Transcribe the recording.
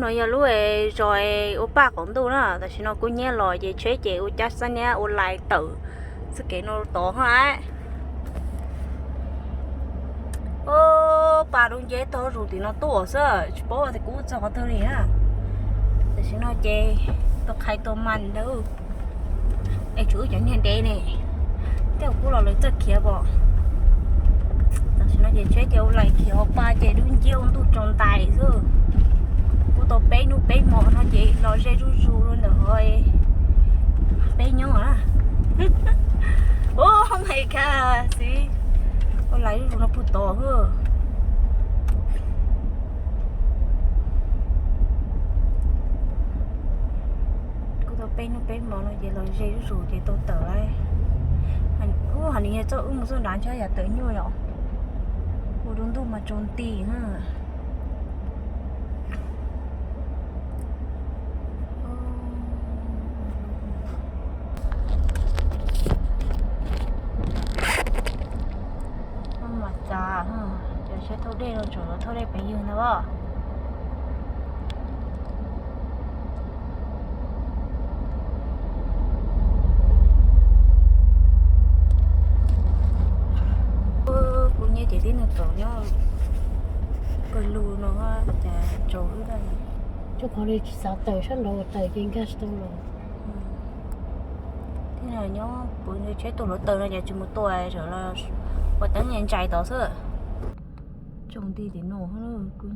No yog lub zos ua paj qaum ntuj na, tam sim no kuv nyiam los ces tsheb ces ua cab xab niab ua lais tawm txoj kev no tod hos. Ua paj dub nceb tog zus tim no tuaj xwb, tsis paub tias kuv txog qhov twg li na. Tam sim no ces tua qhais tua mas ntawd es tsuas wb cov niag ntev ne, tej zaum kuj los lawv txawj khiav pom. Tam sim no ces tsheb ces ua lais khiav ua paj ces dub nciab ua ntuj tsaus ntais xwb. Kuj tau peb hnub peb hmo no ces los ze zuj zus rau ntawm qhov peb nyob na. Ua me ka xwb, ua lais zuj zus no puag tod xwb. Kuj tau peb hnub peb hmo no ces los ze zuj zus ces tau tawm lawm. Ub, hos nws yog txoj wb mus txoj nrad ntshai yam tawm nyuaj yom. Ua rau ntuj mas tsaus nti na. Mas tas, cov tsheb thauj dej no tseem los thauj dej pes yug ntag os. Kuv nyiam ces tib neeg txom nyob pawg lug no cas tsaus wb. Tsuas qhov li tsis xav tawm sab nraud, tawm ces nkag tsis tau los. Tib neeg nyob pw tsheb tuaj hluav taws no ces tsis mus tua, ua teeb ntshai tod xwb. Tsaus nti tim no kuv